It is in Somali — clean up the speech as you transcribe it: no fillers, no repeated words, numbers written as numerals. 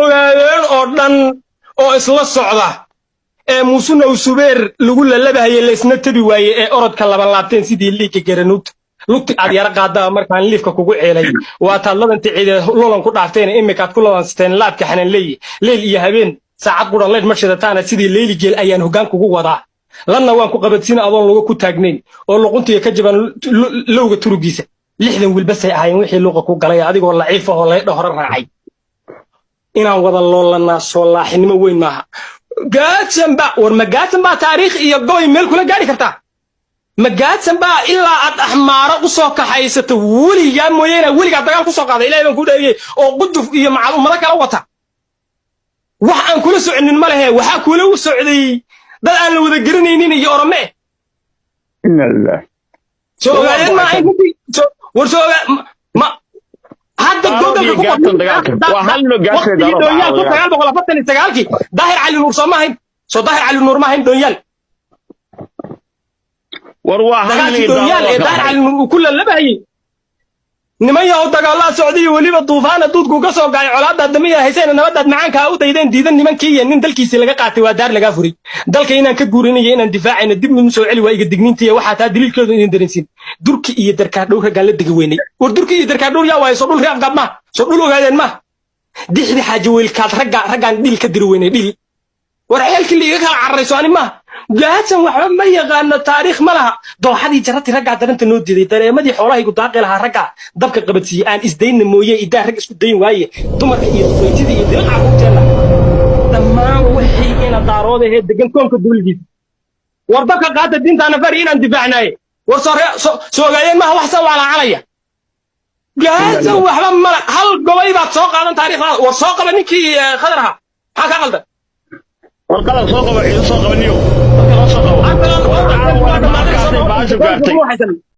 Ogaadeen oo dhan oo isla socda ee Muusuna Subeer lagu lalabahayay, laysna tabi waaye, ee orodka laban laabteen sidii liigga garanuugta, lugti aad yara qaadaba markaan liifka kugu ceelay, waa taad labanta ciideed lolan ku dhaafteen. Imikaad ku labansateen laabka xananleeye, leyl iyo habeen saacad quran leyd ma shidataana. Sidii leyli geel ayaan hoggaan kugu wadaa, lanna waan ku qabadsiina adoon luga ku taagnayn oo luquntiga ka jaban lowga turugiisa. 60 wiilbasay ahaayeen wixii luuqa ku galay, adigoo laciif ahoo laydha hore raacay. Inaan wada loolanaa soo laaxinimo weyn maaha. Gaadsan ba, war ma gaadsan baa taariikh iyo gobay meel kula gaari kartaa? Ma gaadsan baa ilaa aad axmaaro u soo kaxaysato weligaa mooyeena weligaa dagaal ku soo qaada? Ilahay baan ku dhaariyey, oo quduf iyo macal ummado kala wata, wax aan kula soconin ma lehe. Waxaa kula u socday dad aan la wada garanaynin iyo Orome. Inna lillahi. Soo ogaadeen ma ahayn runtii. War soo ogaa ma hadda Daarood iyo Google-ka ku Gaadsan dagaalkan. Waa hal nin oo Gaadsan waqtigii Daarood Dhoonyaal kun ah. 949-kii Daahir Cali Nuur soo ma ahayn? Soo Daahir Cali Nuur ma ahayn Dhoonyaal? War waa hal nin Dagaalkii iyo Dhoonyaal Daarood ee kala Daahir haray. Cali Nuur uu ku lalabahayey, niman yahow, dagaalaa socday iyo weliba duufaana duudku ka soo gacay, colaadaad damiya hayseen, nabadaad macaankaa u daydeen diidan nimankii iyo nin dalkiisii laga qaatay waa daar lagaa furay. Dalka inaan ka guurinayo, inaan difaacayno, dib nu soo celi waa iga digniintiya. Waxaa taa daliilkeedu idin dareensiin Durki iyo Darkaadhow raggaan la degi weynay. War Durki iyo Darkaadhow yaa waaye? Soo dhul reer Afgaab maha? Soo dhul Ogaadeen maha? Dixdi Xaaji Weylkaad ragga raggaan dhiil ka diri weynay dhiil. War xeelkii la iga kala cararayso ani maaha. Gaadsan waxba ma yaqaano, taariikh ma laha. Dooxadii Jarati raggaa daranta noo diiday, dareemadii xoolahaygu daaqi lahaa raggaa dabka qabadsiiyey. Aan isdayna mooye idaa rag isku dayn waaye, dumarka iyo duqeytida iyo diliqa carruurteenna, dhammaan wixii ina daaroodahee degan koonka dowladiisa. War dabka qaata, diintaana fari inaan difaacnaaye. War soo ogaadeen maaha wax san waalacalaya. Gaadsan waxba mala, hal gobay baad soo qaadan taariikhdaada. War soo qaba ninkii Khadar ahaa, maxaa kaa qaldan? War Qadar soo qabo, ciido soo qabaniyo, dadka loo soo qabo. War caawa markaasay baashu gaartay.